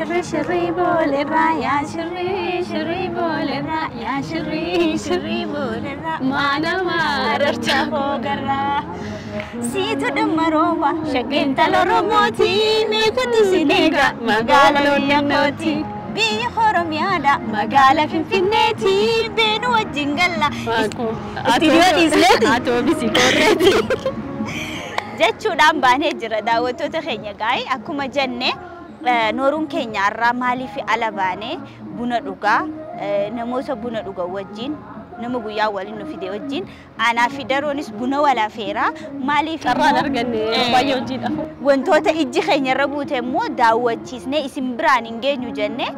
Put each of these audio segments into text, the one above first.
Shirri shirri boolerraa yaa shirri shirri boolerraa yaa shirri shirri boolerraa Maana maararta hoogarraa. Siitu dhimma rooba shaggeen tala Oromooti meeqatu si eega magaala biyya kooti. Biyya Oromiyaadha magaala Finfinneeti beenu wajjin galla. Istiidiyoo dhiisneeti. Atoobisii korreeti. Jechuudhaan baanee jira daawwattoota keenya gaa'e akkuma jenne nooruun keenya har'aa maaliif ala baanee buna dhugaa namoota buna dhugan wajjin nama guyyaa waliin nu fide wajjin anaa fi daroonis buna walaafeera maaliif Carraan arganne baay'ee hojiidha. Wantoota ijji keenya irra buute immoo daawwachiisnee isin biraan hin geenyu jenne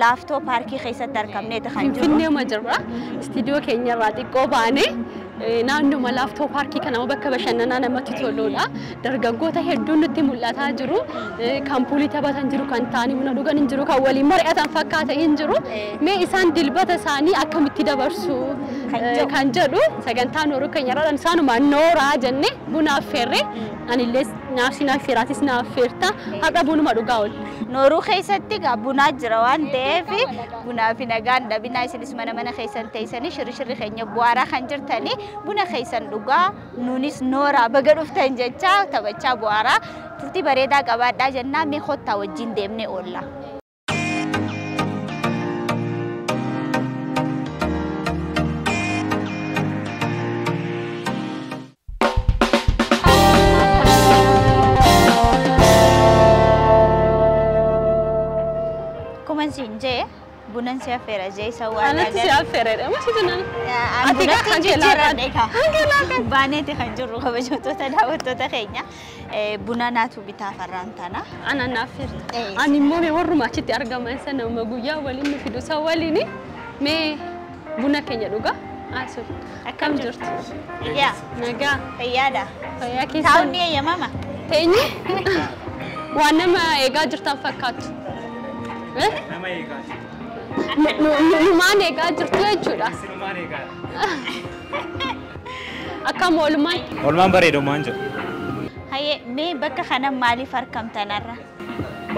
laaftoo paarkii keessatti argamneeti kan jiru. Finfinneema jirra. Istiidiyoo keenya irraa xiqqoo baanee naannuma laaftoo paarkii kana bakka bashannanaa namatti toludha. Dargaggoota hedduun nutti mul'ataa jiru. Kan puulii taphatan jiru, kan taa'anii buna dhugan hin jiru, kan waliin mari'atan fakkaata hin jiru. Mee isaan dilbata isaanii akkamitti dabarsu kan jedhu sagantaa nooruu keenya irraa isaanuma nooraa jenne buna affeerre anillee naafsi naaf feeraatis naaf feerta har'a bunuma dhugaa oolu. Nooruu keessatti egaa bunaa jira waan ta'eef bunaa fi nagaan dhabinaa isinis mana mana keessan teessanii shirri shirri keenya bu'aaraa kan jirtanii buna keessan dhugaa nuunis nooraa baga dhuftan jecha taphachaa bu'aaraa turtii bareedaa qabaadhaa jennaa mee kottaa wajjin deemnee oolla. Akkuma siin jee bunan si affeera jee isa waan Anatti si affeeredha. Masitu nana. Ati Bunatti kan kee jijjiiradhe kaa. Baaneeti kan jirru kabajamtoota daawwattoota keenya. Buna naatu bitaa farraan tana. Ana naaf feerta. Ani immoo mee warruma achitti argaman sana nama guyyaa waliin nu fidu isa waliin mee buna keenya dhugaa. Asuu. Akkam jirtu? Yaa Nagaa. fayyaadha. Fayyaa Taa'uun keessan. ni eeyyamama. Teenyi waan nama eegaa jirtan fakkaatu. Nama eegaa jiru. Numaan eegaa jirtu jechuudha. Sinumaan eegaa. Akkam oolmaan? Oolmaan bareedumaan jiru. Hayyee mee bakka kana maaliif argamtanarra?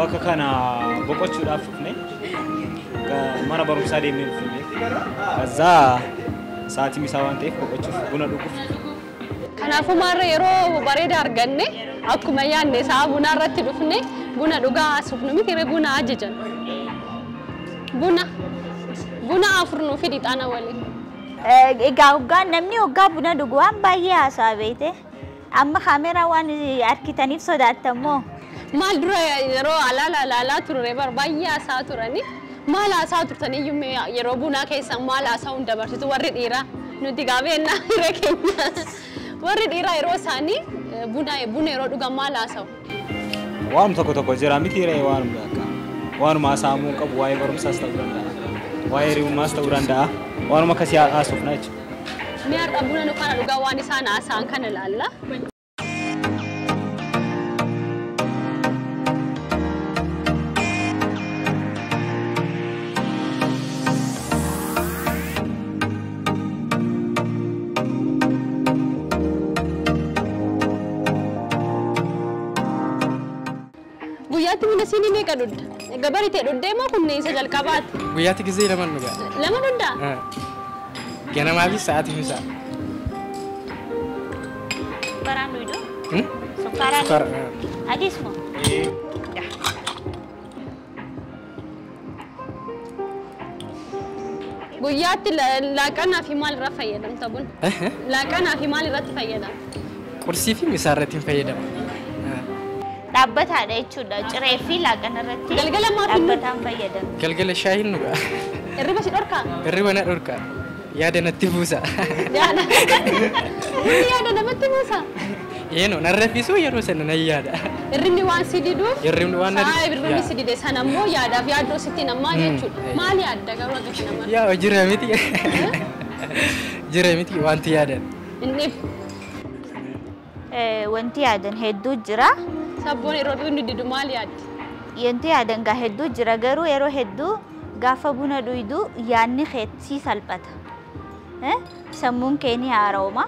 Bakka kana boqochuudhaaf dhufne mana barumsaa deemnee dhufne. Kazaa sa'aatii misaa waan ta'eef boqochuuf buna dhuguuf. Kanaafuu maarra yeroo bareeda arganne akkuma yaadne sa'a bunaa irratti dhufne buna dhugaa asufnu miti ree buna ajajan. Buna buna afur nuu fidi xaana waliin. Egaa hoggaa namni hoggaa buna dhugu waan baay'ee haasa'a beekte. Amma kaameraa waan harkitaniif sodaattammoo. Maal dura yeroo alaala alaalaa turre bar baay'ee haasaa turani. Maal haasaa turtan iyyuu mee yeroo bunaa keessan maal haasaa hin dabarsitu warri dhiiraa nuti gaabeenna hiree keenya. Warri dhiiraa yeroo isaanii buna buna yeroo dhugan maal haasa'u? Waanuma tokko tokko jira miti ree waanuma akka waanuma haasa'amuu qabu waa'ee barumsaas ta'uu danda'a. Waa'ee hiriyummaas ta'uu danda'a. Waanuma akkasii haasofna jechuudha. Mee har'a buna nu kana dhugaa waan isaan haasa'an kana ilaalla. Guyyaatti buna siinii meeqa dhugda? Gabarii ta'e dhuddee moo kun isa jalqabaati? Guyyaatti gisee lama dhugaa. Lama dhugdaa? Ganamaa fi sa'aatii misaa. Sukkaaraan dhugdu? Sukkaaraan? Sukkaara. Adiis moo? Guyyaatti laaqanaa fi maal irraa fayyadamta buna? Laaqanaa fi maal irratti fayyadamta? Qursii fi misaa irratti hin fayyadama. Dhaabbataadha jechuudha. Ciree fi laaqana irratti Galgala maaf hin dhaabbataan fayyadamu. Galgala shaayiin dhugaa. Hirriba si dhorkaa? Hirriba na dhorka. Yaada natti buusa. Yaada. Bunni yaada namatti buusa. Eenyu nan raffisuu yeroo sana nan yaada. Hirribni waan si diduuf. Hirribni waan na Sa'a diduuf, hirribni yaa. si dide sana immoo yaadaaf yaaddoo sitti namaa jechuudha. Maal yaadda garuu akka kana mara? Yaa jira miti. Jira miti wanti yaadan. Hin dhibu. Wanti yaadan hedduu jira. Sabboon yeroo hirribni didu maal yaaddi? Wanti yaadan gaa hedduu jira garuu yeroo hedduu gaafa buna dhuydu yaadni keetii salphata. Sammuun kee ni haara'uma.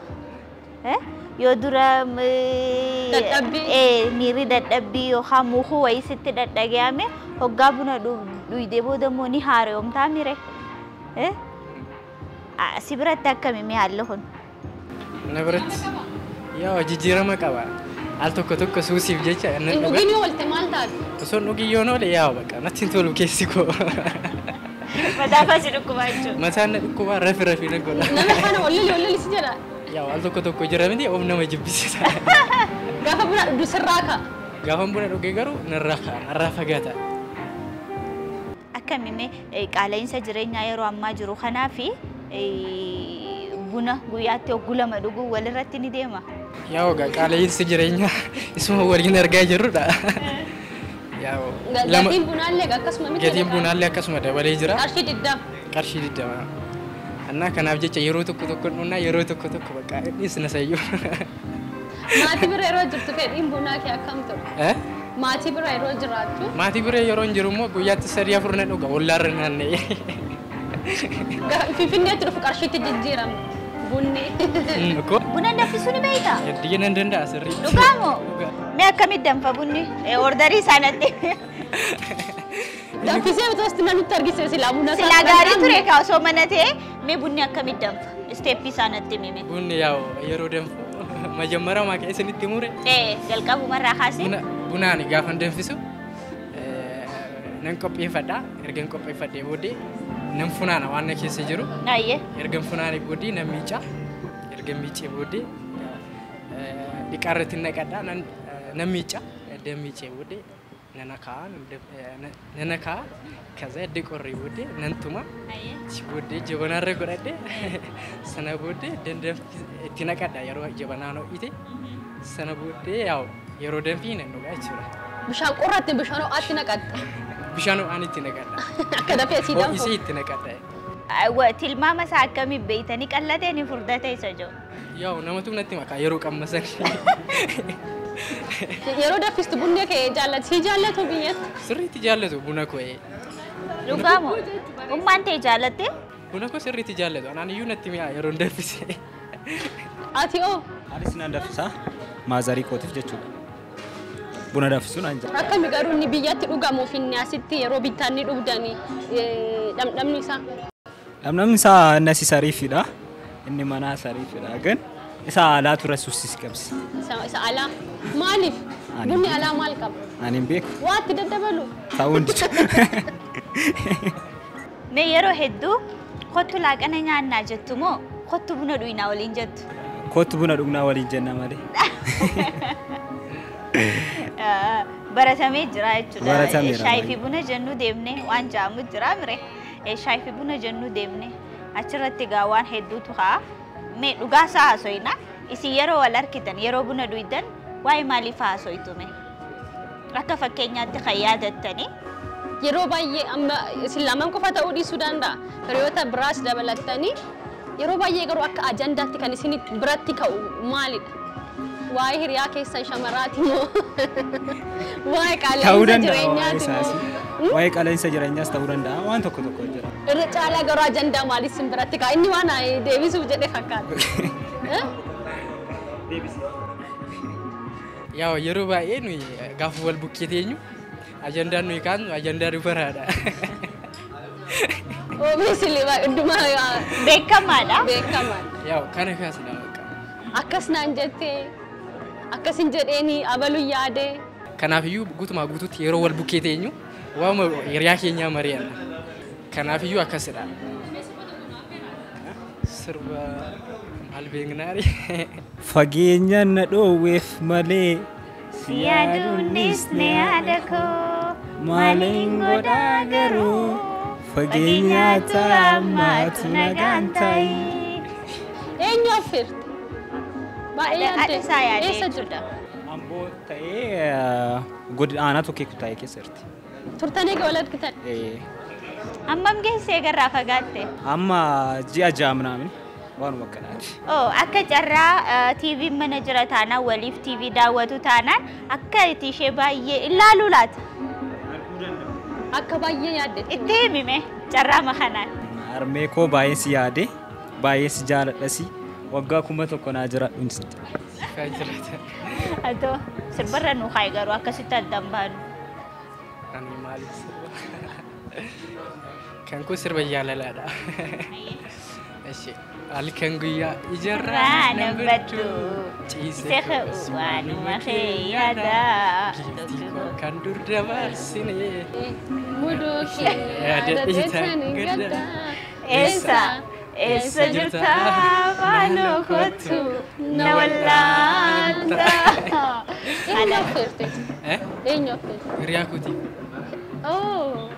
Yoo dura Dadhabbii. Miirri dadhabbii yookaan mukuu wayii sitti dhadhagahame Hoggaa buna dhuydee booda immoo ni haaromtaa mire. Si biratti akkami mee haalli kun? Na biratti yaa jijjiirama qaba. Al tokko tokko suusiif jecha nan Hin dhuga. dhugin yoo oolte maal taate? Osoo hin dhugin yoon oole yaa baqa natti hin tolu keessi koo. Mataa si dhukkubaa jechuudha. Mataan na dhukkubaa rafi rafi na godha. Nama faana walloli walloli si jedha. Yaa al tokko tokko jira miti of nama jibbisiisa. Gaafa buna dhugdu sirraa ka'a. Gaafan buna dhuge garuu narraa ka'a narraa fagaata. Akkami mee qaala'insa jireenyaa yeroo ammaa jiru kanaa fi buna guyyaatti hogguu lama dhuguu walirratti ni deema. Yaa ogaa qaala'insi jireenyaa isuma waliin argaa jirrudha. Yaa lama Gatiin bunaallee akkasuma miti. Gatiin bunaallee akkasuma dabalee jira. Qarshii 20. Qarshii 20. Annaa kanaaf jecha yeroo tokko tokko dhunnaa yeroo tokko tokko bakka dhiisna sayyuu. Maatii bira yeroo jirtu fedhiin bunaa kee akkam ture? Maatii bira yeroo jiraattu Maatii bira yeroo hin jiru immoo guyyaatti 3 4 na dhuga wallaarra naanna'ee. Finfinneetti dhufu qarshiitti jijjiirama. Bunni. Koo Buna danfisuu ni beektaa? Hedduu nan danda'a sirriitti. Dhugaa moo? Dhugaa. Mee akkamitti danfa bunni? Ordarii isaanatti. Danfisee otoo na nutti argisiise silaa buna isaa Silaa gaarii fudhannaa. ture kaa osoo mana ta'e mee bunni akkamitti danfa? Isteeppii isaanatti himi. Bunni yaa'u yeroo danfu majammara maaqa isinitti mure. Jalqabumarraa kaasee. Bunaan gaafan danfisu nan qopheeffadha. Ergan qopheeffadhee booddee nan funaana waan na keessa jiru. Ayyee. Ergan funaanee booddee nan miica. Ergan miicee booddee dhiqaa irratti naqadha. Nan miica. Ergan miicee booddee nan akaa'a. Nan akaa'a. Kaza edda qorree booddee nan tuma. Achi booddee jabanaarra godhadhee sana booddee itti naqadha yeroo jabanaan ho'ite. Sana booddee yaa'u yeroo danfii nan dhugaa jechuudha. Bishaan qorraatti bishaan ho'aatti naqatta. Bishaan ho'aan itti naqadha. Akka dafee sii danfu. Ho'isee itti naqadha. Tilmaama isaa akkamiin beektanii qallatee ni furdate isa jiru. Yaa'u namatu natti makaa yeroo qammasan. Yeroo danfistu bunni kee jaallatu si jaallatu biyyatti. Sirriitti jaallatu buna koo. Dhugaa moo? Ummaan ta'e jaallatte? Buna koo sirriitti jaallatu. Anaan iyyuu natti mi'aa yeroo danfise. Ati oo Anis nan danfisaa maazarii kootiif jechuudha. Buna danfisuu naan jaalladha. Akkami garuu inni biyyatti dhugamuuf inni asitti yeroo bittaan ni dhugdanii dhamdhamni isaa. Dhamdhamni isaa inni asii sariifidha. Inni manaa sariifidha. Gan isa alaa ture suusis qabsi. Isa alaa maaliif? Bunni alaa maal qaba? Ani hin beeku. Waa itti daddabalu. Ta'uu hin didu. Mee yeroo hedduu kottu laaqana nyaannaa jettu moo kottu buna dhugnaa waliin jettu? Kottu buna dhugnaa waliin jenna malee. Baratamee jira jechuudha. Baratameera Shaayii fi baay'ee. buna jennuu deemnee waan jaamu jira mire. Shaayii fi buna jennuu deemnee achirratti gaa waan hedduutu haa. Mee dhugaa isaa haasoyna. Isin yeroo wal argitan yeroo buna dhugdan waa'ee maaliif haasoytu mee? Akka fakkeenyaatti kan yaadattanii. Yeroo baay'ee amma isin lamaan qofa ta'uu dhiisuu danda'a. Hiriyoota biraas dabalattanii yeroo baay'ee garuu akka ajandaatti kan isin biratti ka'u maalidha? Waa'ee hiriyaa keessan shamaraati moo? Waa'ee Ta'uu qaala'insa danda'a waa'ee jireenyaati isaas. moo? Waa'ee qaala'insa jireenyaas ta'uu danda'a. Waan tokko tokko jira. Irra caalaa garuu ajandaa maalii isin biratti ka'a? Inni waan deebisuuf jedhee fakkaata. Yaa'u yeroo baay'ee nuyi gaafa wal bukkee teenyu ajandaan nuyi kaasnu ajandaa dubaraadha. Obviously dhuma Beekamaadha. beekamaadha. Yaa'u kana kaasna bakka. Akkas naan jettee akkas hin jedheeni abaluu yaadee. Kanaafiyyuu guutumaa guutuutti yeroo wal bukkee teenyu waanuma hiriyaa keenyaa mari'anna. Kanaafiyyuu akkasidha. Sirba maal beeknaari? Fageenya na dhoowweef malee Si yaaduunis ni yaada koo maaliin godhaa garuu fageenya taa'ammaatu nagaan taa'i. Eenyu affeerte? Baay'ee Haadha yaadde. isaa yaadee Eessa jirta? Amboo ta'ee godina aanaa tokko taa'ee keessa jirti. Turtanii egaa wal argitan? Hammam geessee garraa fagaatte? Amma ji'a ja'a minaamin waanuma akkanaati. Oh, akka carraa TV mana jira taanaan waliif TV daawwatu taanaan akka itti ishee baay'ee ilaaluu laata? Akka baay'ee yaadde. Itti himime carraa makanaan. Harmee koo baay'ee si yaade baay'ee si jaaladhasi waggaa 1000 naa jiraadhu innis jedha. Kan jiraatan. Atoo sirbarra nu haayi garuu akkasitti addaan baanu. Ani maaliif sirba? Kan kun sirba jaalalaadha. Eshi halkan guyyaa ijarraa Irraa nan baddu. Ciisee Seqa waanuma kee yaada. Giiftii koo kan dur dabarsine. Muduu kee yaadadheetan gadda. Eessa eessa jirta maaloo kottu na wallaalta. Eenyu affeerte? Eh? Eenyu affeerte? Hiriyaa kooti. Oh,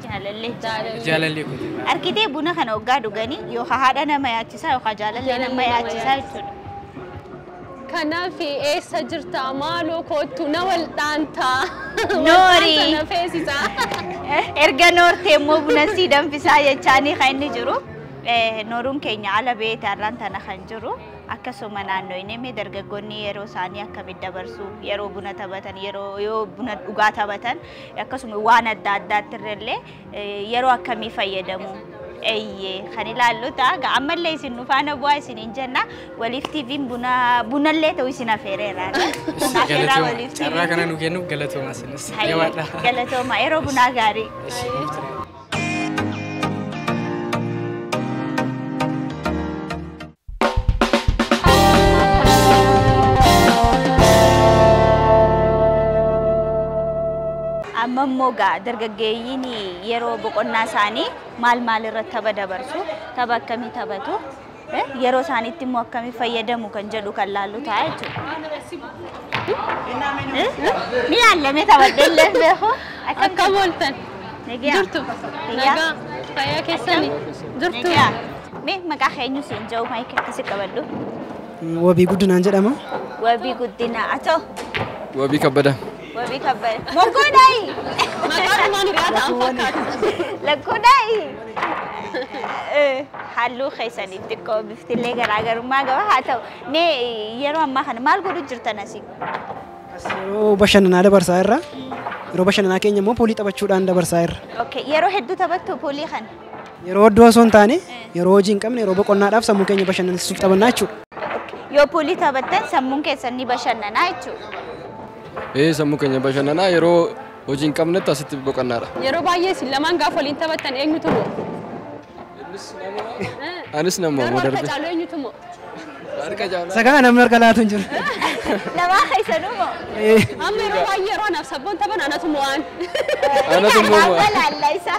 Jaalallee. jaalallee. Jaalallee kooti. Arkitee buna kana hoggaa dhuganii yookaan haadha nama yaachisaa yookaan jaalallee nama Jaalallee nama yaachisaa jechuudha. Kanaaf eessa jirta maaloo kottu na waldhaantaa. Noori. Waldhaanta na feesisaa. Erga noortee immoo buna sii danfisaa jechaanii kan inni jiru. Nooruun keenya ala beete har'aan tana kan jiru. Akkasuma naannoo inni mee dargaggoonni yeroo isaanii akkamitti dabarsu yeroo buna taphatan yeroo yoo buna dhugaa taphatan akkasuma waan adda addaatti illee yeroo akkamii fayyadamu. Eeyyee kan ilaallu ta'a. Egaa ammallee isin nu faana bu'aa isiniin jenna. Waliif TV'n buna bunallee ta'u isin affeereera. Buna affeeraa Galatooma. waliif Carraa TV'n. kana nu kennuuf galatooma isinis. Hayyee, Jabaadha. Galatooma yeroo bunaa gaarii. Eshi, nuuf tura. Amma immoo gaa dargaggeeyyiin yeroo boqonnaa isaanii maal maal irratti tapha dabarsu, tapha akkamii taphatu, yeroo isaaniitti immoo akkamii fayyadamu kan jedhu kan laallu ta'a jechuudha. Ni yaallame taphadhee illee beeku. Akkam ooltan? Nagaa. Jirtu. Nagaa. Fayyaa keessanii. Jirtu. Nagaa. Mee maqaa keenyu siin jedhu maayikii akkasii qabadhu. Wabii Guddinaan jedhama. Wabii Guddinaa. Atoo Wabii Kabbada. Wabii Kabbada. Moggoodhaayi. Maqaa dhumaan hiriyaa ta'an fakkaatu. Lakkoodhaayi. Halluu keessaniif xiqqoo biftillee garaagarummaa qaba. Haa ta'u mee yeroo ammaa kana maal godhu jirtan asii? As yeroo bashannanaa dabarsaa irra. Yeroo bashannanaa keenya immoo puulii taphachuudhaan dabarsaa irra. Okay. Yeroo hedduu taphattu puulii kana. Yeroo hedduu osoo hin taane yeroo hojii hin qabne yeroo boqonnaadhaaf sammuu keenya bashannansiisuuf taphannaa jechuudha. Okay. Yoo puulii taphattan sammuun keessan ni bashannanaa jechuudha. Sammuu keenya bashannanaa yeroo hojii hin qabnetti asitti boqonnaadha. Yeroo baay'ee isin lamaan gaafa waliin taphattan eenyutu mo'a? Anis nama Garuu moo harka darbe. caalu eenyutu mo'a? Harka caalaa. Isa kana namni harka laatu hin jiru. Lamaa keessanuu moo? Amma yeroo baay'ee yeroo anaaf sabboon taphan anatu mo'aan. Anatu immoo mo'a. Amma laalla isa.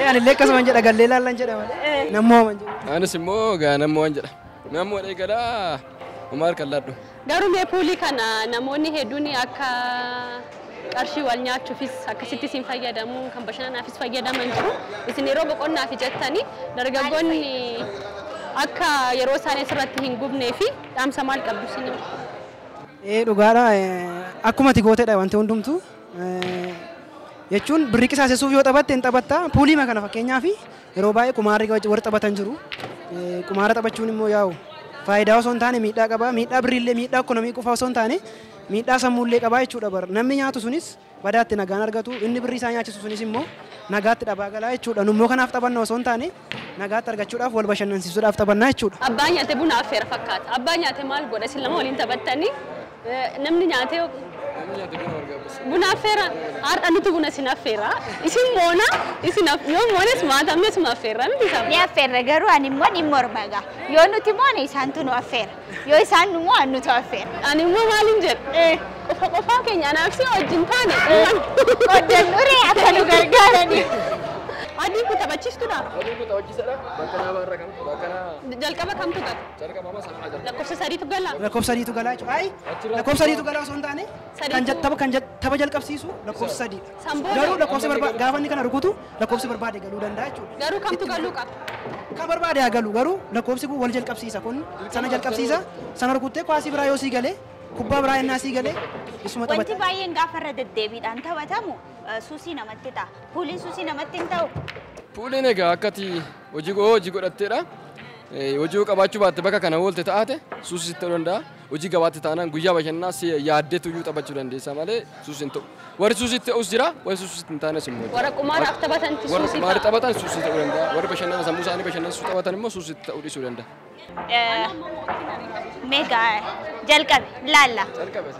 Ani illee akkasuma jedha gallee laallan jedha malee. Nammoo homan jedha. Anis immoo gaa nammoo waan jedha. Nammoo eegalaa homaa harka laadhu. Garuu mee puulii kana namoonni hedduun akka qarshii wal nyaachuufis akkasitti isin fayyadamu kan bashannanaafis fayyadaman jiru. Isin yeroo boqonnaaf jettanii dargaggoonni akka yeroo isaanii asirratti hin gubnee fi dhaamsa maal qabdu isin? Dhugaadha. Akkuma ati gootedha wanti hundumtuu. Jechuun birrii qisaasessuuf yoo taphatte hin taphatta. Puulii kana fakkeenyaaf yeroo baay'ee kumaarri warri taphatan jiru. Kumaara taphachuun immoo yaa'u faayidaa osoo hin taane miidhaa qaba. Miidhaa birriillee miidhaa ikoonomii qofa osoo hin taane miidhaa sammuullee qaba jechuudha bara. Namni nyaatu sunis badaatti nagaan argatu. Inni birrii isaa nyaachisu sunis immoo nagaatti dhabaa galaa jechuudha. Nummoo kanaaf taphanna osoo hin taane nagaatti argachuudhaaf wal bashannansiisuudhaaf taphannaa jechuudha. Abbaan nyaate buna affeera fakkaata. Abbaan nyaate maal godha? Isin lama waliin taphattanii namni nyaate buna affeera. Har'a nuti buna isin affeera. Isin moona isin yoo moones maatamne isuma affeera miti sabba. Ni affeerra garuu ani immoo ni morma egaa. Yoo nuti moone isaantu nu affeera. Yoo isaan nu mo'an nutu affeera. Ani immoo maalin jedha? Qofa qofaa keenya anaaf si wajjin taane. Qooddannu ree akka nu gargaaraniif. Adiin kun taphachiistuudha. Adiin kun taphachiisaadha. Bakka naa barra kan bakka naa Jalqaba kamtu gala? jalqaba sana jalqaba. Lakkoofsa sadiitu gala. Lakkoofsa sadiitu galaa jechuudha. Ayi lakkoofsa sadiitu galaa osoo hin taane kan tapha kan tapha jalqabsiisu lakkoofsa sadiidha. Sanbooda. Garuu lakkoofsa barbaade gaafa inni kana rukutu lakkoofsi barbaade galuu danda'a jechuudha. Garuu kamtu galuu qaba? Kan barbaade haa galu garuu lakkoofsi kun wal jalqabsiisa kun sana jalqabsiisa sana rukuttee kuwaasii biraa yoo sii galee kubbaa biraa ennaa sii galee isuma Wanti taphata. baay'een gaafa irra deddeebiidhaan taphatamu suusii namatti ta'a. Puuliin suusii namatti hin ta'u. Puuliin egaa akkati hojii hojii godhatteedha. Hojii qabaachuu baatte bakka kana oolte taate suusii ta'uu danda'a. Hojii gabaatti taanaan guyyaa bashannanaa si yaaddeetu iyyuu taphachuu dandeessa malee suusii hin ta'u. Warri suusii ta'us jira, warri suusii hin taanes immoo jira. Warra qumaaraaf taphatantu Warri suusii qumaara ta'a. taphatan suusii ta'uu danda'a. Warri bashannana sammuu isaanii bashannansiisuu taphatan immoo suusii ta'uu dhiisuu danda'a. Meegaa jalqabe laalla. Jalqabe.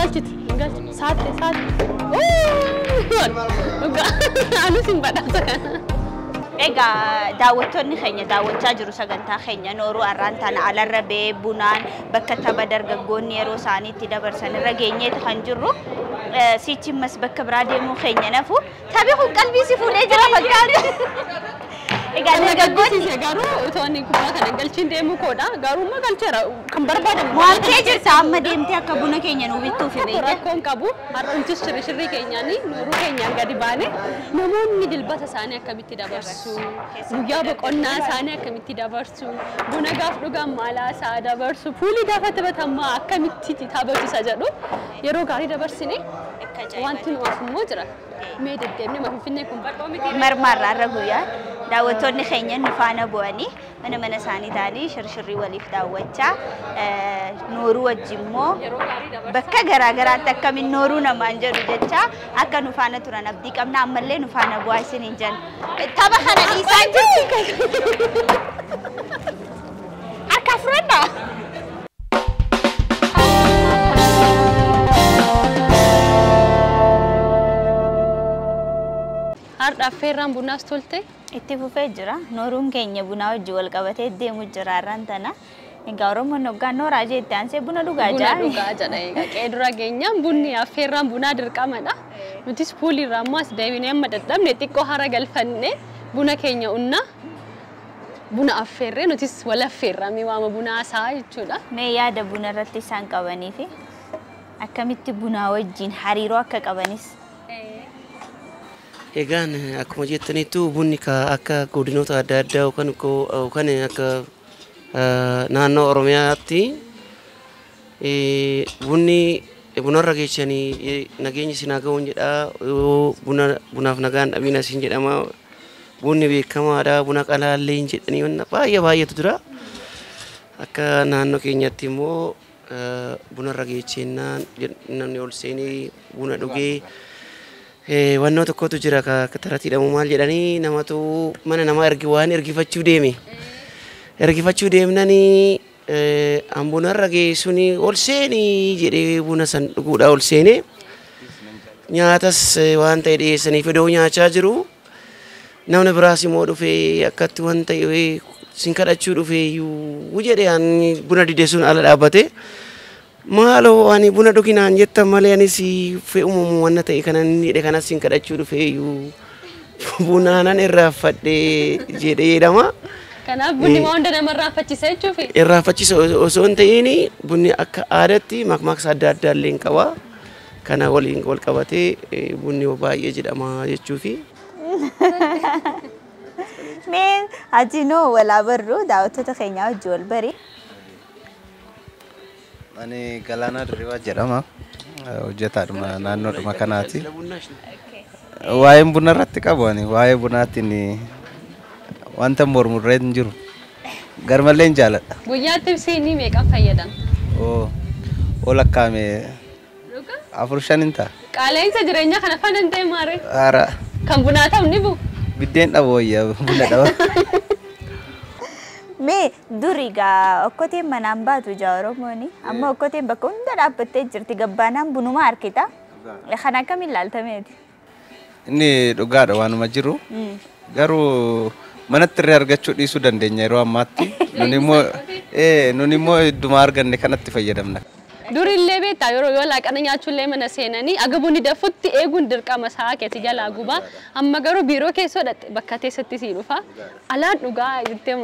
Galchitu, hin galchitu. Saatte, saatte. Anis hin badhaasa kana. Egaa daawwattoonni keenya daawwachaa jiru sagantaa keenya nooruu har'aan tana alarra ba'ee bunaan bakka tapha dargaggoonni yeroo isaanii itti dabarsan irra geenyeeti kan jirru. Sichi ammas bakka biraa deemuu keenya nafu taphi kun qalbii si fuudhee jira fakkaata. Egaa dargaggoonni garuu otoo inni kubbaa kana galchiin deemuu koodha. Garuu immoo galcheera kan barbaadamu. Mo'amtee jirta amma deemtee akka buna keenya nuu bittuuf beekte. Rakkoon qabu har'a nutis shirri keenyaanii nooruu keenyaan gadi baane namoonni dilbata isaanii akkamitti dabarsu, guyyaa boqonnaa isaanii akkamitti dabarsu, buna gaaf dhugan maalaa isaa dabarsu, puulii gaafa taphatan maa akkamitti taphatu isa jedhu yeroo gaarii dabarsine wanti nu hafu immoo jira. Mee deddeemnee ma Finfinnee kun bal'oo miti. Marmaarraa irra guyyaa daawwattoonni keenya nu faana bu'anii mana mana isaanii ta'anii shirshirrii waliif daawwachaa nooruu wajjin immoo bakka garaa garaatti akkamiin nooruu namaan jedhu jecha akka nu faana turan abdii qabna ammallee nu faana bu'aa isiniin jenna. Tapha kana dhiisaa jirti. Harka fudhadhaa. Har'a affeerraan bunaas tolte. Itti fufee jira. Nooruun keenya bunaa wajjin wal qabatee deemu jira har'aan tana. Egaa Oromoon hoggaan nooraa jeetti aansee buna dhugaa jira. Buna dhugaa jedha egaa qe'ee dura geenyaan bunni affeerraan bunaa dirqamadha. Nutis puuliirraa ammoo as deebinee amma dadhabne xiqqoo hara galfanne buna keenya unnaa buna affeerree nutis wal affeerramee waama bunaa isaa jechuudha. Mee yaada buna irratti isaan qabanii fi akkamitti bunaa wajjin hariiroo akka qabanis. Egaan akkuma jettaniittu bunni akka godinoota adda addaa yookaan akka naannoo Oromiyaatti bunni bunarra geessanii nageenyi isin haa ga'uun jedha. Bunaaf nagaan dhabina isin jedhama. Bunni beekamaadha. Buna qalaallee hin jedhanii baay'ee baay'eetu jira. Akka naannoo keenyatti immoo bunarra geessennaan namni ol seenee buna dhugee wannoo tokkotu jira akka taratti hidhamu maal jedhanii namatu mana namaa ergi waan ergifachuu deeme. Ergifachuu deemnanii an bunarra geessuni ol seenii jedhee buna san dhuguudha ol seenee nyaatas waan ta'e dhiyeessanii fedhoo nyaachaa jiru. Namni biraas immoo dhufee akkatti waan ta'e sin kadhachuu dhufee iyyuu jedhee an buna dide sun ala dhaabbate. Maaloo ani buna dhuginaan jettan malee anis fe'umamu wanna ta'e kanan jedhe kanas sin kadhachuu dhufee iyyuu bunaanan irraanfadhee jedhee jedhama. Kanaaf bunni waan hunda nama irraanfachiisa jechuufi? Irraanfachiisa osoo hin ta'in bunni akka aadaatti makmaaksa adda addaa illee hin qaba. Kana waliin wal qabatee bunni baay'ee jedhama jechuufi. Mee ati noo walaa barru daawwattoota keenyaa wajjin wal bari. Ani Galaanaa Dirribii jedhama. Hojjetaadhuma naannoodhuma kanaati. Waa'een buna irratti qabu ani waa'ee bunaatiin wanta mormurree hin jiru. Garmallee hin jaaladha. Guyyaatti siinii meeqa fayyadamta? Oo lakkaa'ame 4 5 hin ta'a. Qaala'insa jireenyaa kana faana hin ta'e maaree? Haara. Kan bunaa ta'u ni bu'u? Biddeen dhabu wayya buna dhaba. Mee duri egaa okkoteen manaan baatu jaa Oromooni. Amma okkoteen bakka hunda dhaabbattee jirti gabbaanaan bunuma harkita. Kan akkamiin ilaaltameeti? Inni dhugaadha waanuma jiru. Garuu manatti illee argachuu dhiisuu dandeenya yeroo ammaatti. Nuni immoo idduma arganne kanatti fayyadamna. Durillee beektaa yeroo yoo laaqana nyaachuullee mana seenanii aga bunni dafutti eeguun dirqama isaa keessa jalaa gubaa. Amma garuu biiroo keessoo dhatte bakka teessatti sii dhufa. Alaan dhugaa jettee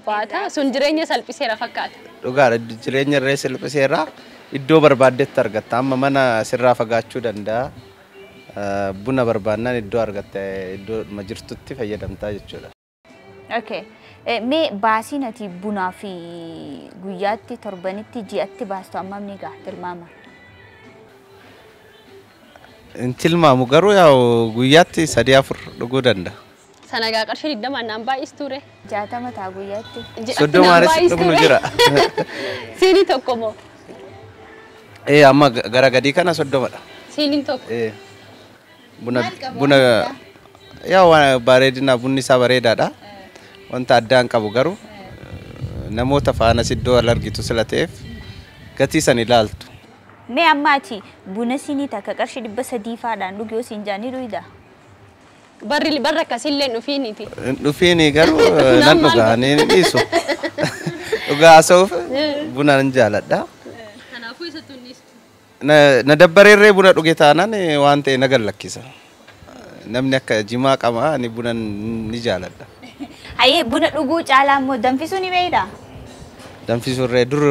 baata sun jireenya salphiseera fakkaata. Dhugaadha jireenya irree salphiseera iddoo barbaaddetti argatta. Amma mana sirraa fagaachuu danda'a. Buna barbaannaan iddoo argatte iddoo jirtutti fayyadamtaa jechuudha. Okay. Mee baasiin ati bunaa fi guyyaatti torbanitti ji'atti baastu hammam ni gaha tilmaama? Hin tilmaamu garuu yaa'u guyyaatti 3 4 dhuguu danda'a. Sana gaa qarshii 20 naan baay'is ture. 60 ta'a guyyaatti. 30 dhugnu jira. Siinii tokko moo? Amma gara gadii kana 30 dha. Siiniin tokko? Buna yaa'u bareedina bunni isaa bareedaadha. Wanta addaan qabu garuu namoota faanas iddoo wal argitu sila ta'eef gatii san ilaaltu. Mee ammaati buna sinii takka qarshii 300 faadhaan dhugi yoo siin jaanii dhuyda. Barri barra akkasiillee dhufiiniti. Dhufiini garuu nan dhugaa ni dhiisu. Dhugaa haasa'uuf buna nan jaaladha. Kanaafuu isattuu hin dhiistu. Na dabbareerree buna dhuge taanaan waan ta'e na gallakkisa. Namni akka jimaa qaba ani buna ni jaaladha. Hayyee, buna dhuguu caalaa immoo danfisuu ni beektaa? Danfisuurree dur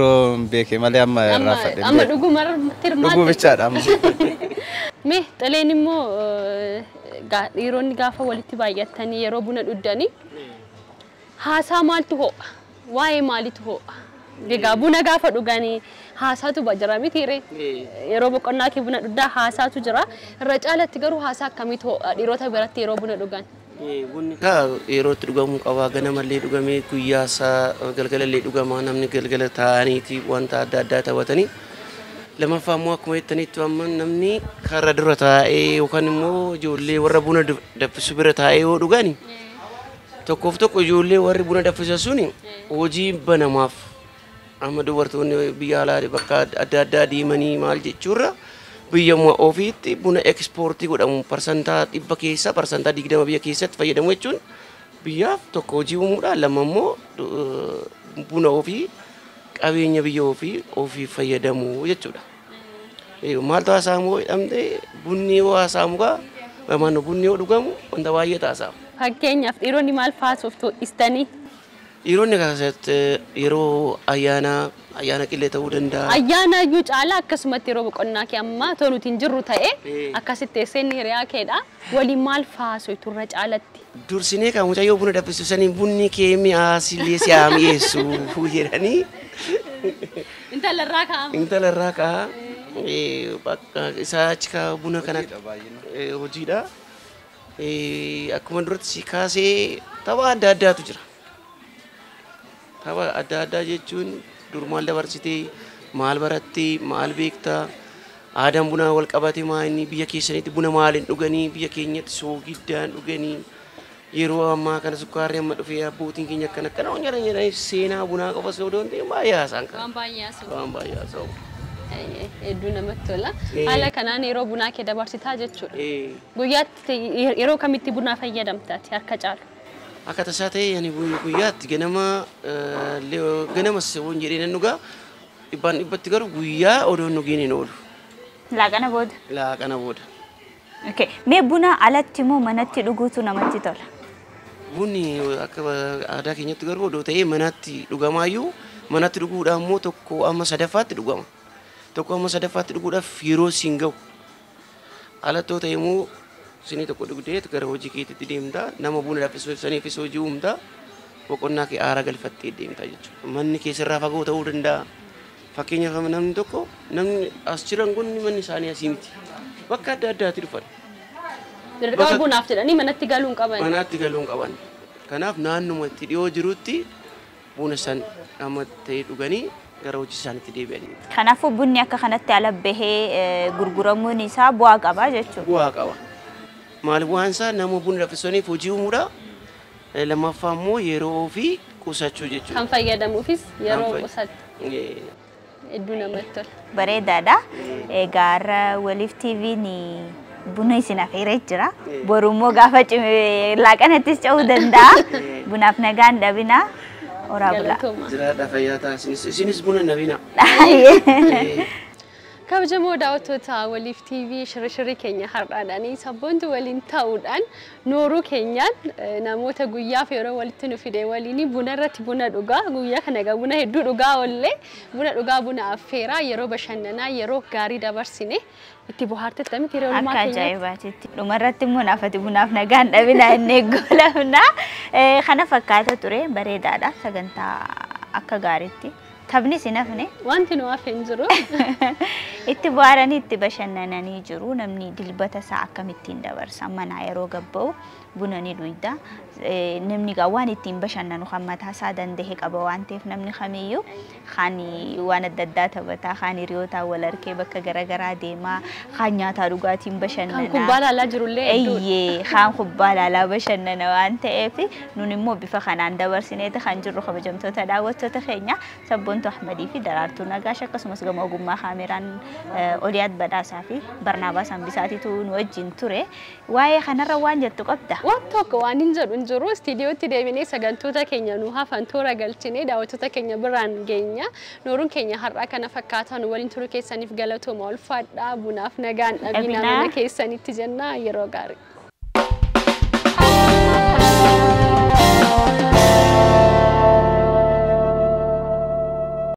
beeke malee amma irraa fadhe. Amma dhuguma hirmaate. Dhuguu bichaadha amma. Mee xaleen immoo dhiironni gaafa walitti baay'atanii yeroo buna dhuddanii haasaa maaltu ho'a? Waa'ee maalitu ho'a? Egaa buna gaafa dhuganii haasaatu jira miti ree? Yeroo boqonnaa kee buna dhugdaa haasaatu jira. Irra caalatti garuu haasaa akkamiitu ho'a dhiirota biratti yeroo buna dhugan? Bunni kaa yeroo itti dhugamuu qaba. Ganamallee dhugamee guyyaa isaa galgalallee dhugama. Namni galgala taa'aniiti wanta adda addaa taphatanii. Lammaffaa immoo akkuma jettanitti amma namni karra dura taa'ee yookaan immoo ijoollee warra buna danfisu bira taa'ee yoo dhugani tokkoof tokko ijoollee warri buna danfisan suni hojii banamaaf amma dubartoonni biyya alaa bakka adda addaa deemanii maal jechuurra biyya ofiitti buna ekspoortii godhamu 100% keessaa 20% biyya keessatti fayyadamu jechuun biyyaaf tokko hojii uumuudha. Lama immoo buna ofii qabeenya biyya ofii fayyadamu jechuudha. Maaltu haasa'amu jedhamte bunni yoo haasa'amu gaa bunni yoo dhugamu wanta baay'ee haasa'amu. Fakkeenyaaf dhiironni maal faasuuf istanii? Dhiironni keessatti yeroo ayyaana qillee ta'uu danda'a. Ayyaana iyyuu caalaa akkasumatti yeroo boqonnaa kee ammaa otoo nuti hin jirru ta'e akkasitti teessee hiriyaa keedha. Waliin maal faasu turre caalatti? Dursinee kan mucayyoo buna danfisu saniin bunni kee mi'aasillee si haa mi'eessu jedhanii. Intala irraa kaa'ama. Intala irraa kaa'a. Bakka isaa achi kaa buna kana hojiidha. Akkuma duratti si kaasee tapha adda addaatu jira. Tapha adda addaa jechuun dur maal dabarsitee, maal barattee, maal beektaa, aadaan bunaa wal qabate maa inni biyya keessanitti buna maaliin dhuganii, biyya keenyatti soogiddaan dhuganii, yeroo ammaa kana sukkaarri amma dhufee abbootiin keenya akkana akkana waan jedhan jedhanii seenaa bunaa qofa osoo hin ta'in baay'ee haasa'an kana. Waan baay'ee haasa'u. Waan baay'ee haasa'u. Hedduu namatti tola. Haala kanaan yeroo bunaa kee dabarsitaa jechuudha. Guyyaatti yeroo kamitti bunaa fayyadamtaati harka caalu? Akka tasaa ta'e ani guyyaatti ganama waan jedhee nan dhugaa 100% garuu guyyaa odoo hin dhugiin hin oolu. Laaqana booda? Laaqana booda. Okay. Mee buna alatti moo manatti dhuguutu namatti tola? Bunni akka aadaa keenyatti garuu odoo ta'ee manatti dhugamaayyuu manatti dhuguudhaan immoo tokko amma sadaffaatti dhugama. Tokko amma sadaffaatti dhuguudhaaf yeroo siin gahu. Alatti yoo ta'e immoo sinii tokko dhugdee gara hojii keetiitti deemta. Nama buna danfisu saniifis hojii uumta. Boqonnaa kee aara galfattee deemta jechuudha. Manni keessarraa fagoo ta'uu danda'a. Fakkeenyaaf namni tokko namni as jiran kun manni isaanii asii miti. Bakka adda addaatti dhufan. Dirqama bunaaf jedhanii manatti galuu hin qaban. Manatti galuu hin qaban. Kanaaf naannuma itti dhiyoo jirutti buna san amma ta'e dhuganii gara hojii isaaniitti deebi'anii. Kanaafuu bunni akka kanatti ala bahee gurguramuun isaa bu'aa qaba jechuudha. Bu'aa qaba. Maal bu'aan isaa nama buna danfisaniif hojii uumuudha. Lammaffaa immoo yeroo ofii qusachuu jechuudha. Kan fayyadamuufis yeroo qusatu. Hedduu namatti tola. Bareedaadha. Egaa har'a Waliif TV'n buna isin afeeree jira. Boru immoo gaafa laaqanattis ce'uu danda'a. Bunaaf nagaan dhabina. Horaa bulaa. Jiraadha fayyaa ta'a. Isinis buna hin dhabina. Kabajamoo daawwattoota Waliif TV shirri keenya har'aadhaanii sabboontu waliin ta'uudhaan nooruu keenyaan namoota guyyaaf yeroo walitti nu fide waliin buna irratti buna dhugaa guyyaa kana egaa buna hedduu dhugaa oollee buna dhugaa buna affeeraa yeroo bashannanaa yeroo gaarii dabarsine itti bohaartetti miti yeroo oolmaa Akka keenyatti. ajaa'ibaatitti. Dhumarratti immoo naafati bunaaf nagaan dhabina inni goolabna. Kana fakkaata ture bareedaadha sagantaa akka gaariitti. Taphni si nafne. Wanti nu hafe hin jiru. Itti bohaaranii itti bashannananii jiru. Namni dilbata isaa akkamittiin dabarsa manaa yeroo gabba'u buna ni dhugda. Namni gaa waan ittiin bashannanu kan mataa isaa danda'e qaba waan ta'eef namni kamiyyuu kan waan adda addaa taphataa, kan hiriyootaan wal harkee bakka garaagaraa deemaa, kan nyaataa dhugaatiin bashannanaa. Kan kubbaa ilaalaa jirullee hedduudha. Eeyyee, kan kubbaa ilaalaa bashannana waan ta'eef nun immoo bifa kanaan dabarsineeti kan jirru kabajamtoota daawwattoota keenya Sabboontuu Ahmadii fi Daraartuu Nagaash akkasumas gama ogummaa kaameraan Oliyaat Badhaasaa fi Barnaabaas Hambisaatitu nu wajjin ture. Waa'ee kanarra waan jettu qabda. Waan tokko waan hin jedhu hin jiru. Istiidiyootti deebinee sagantoota keenya nu hafan toora galchinee daawwattoota keenya biraan geenya. Nooruun keenya har'aa kana fakkaata. Nu waliin turuu keessaniif galatooma, ulfaadhaa. Bunaaf nagaan dhabinaa Dhabinaa. Mana keessanitti jenna yeroo gaarii.